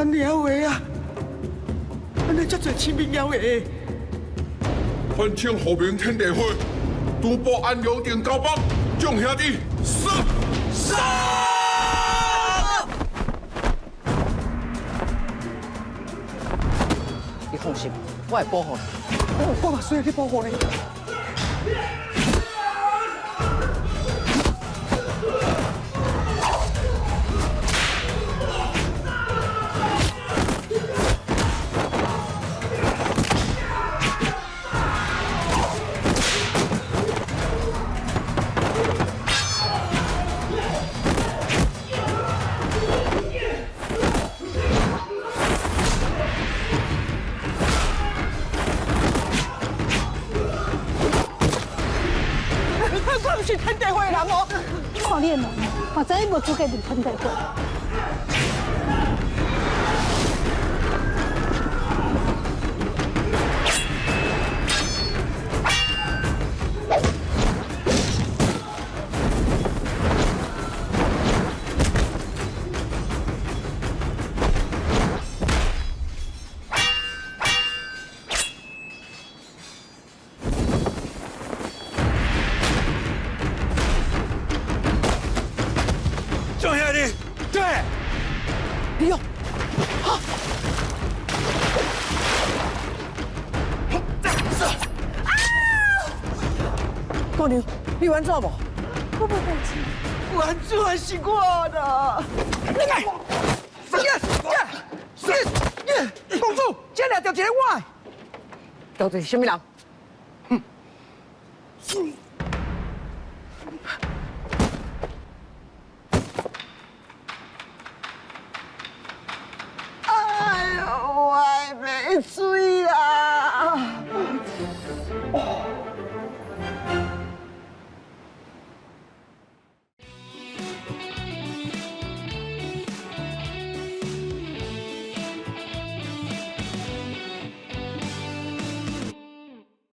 安了话啊！按呢遮濟亲民妖话。反清复明天地会，独步安阳定高帮，众兄弟杀杀！你放心，我会保护你。我嘛需要你保护呢。我毋是天地會的人哦！看你的毛，嘛知你無資格入天地會。众兄弟，对，哎呦，啊！大娘，你有按怎無？我無代誌。原主是我啦！你來，你，公主，這掠著一个我的，到底是啥物人？哼！哎呦，我的袂水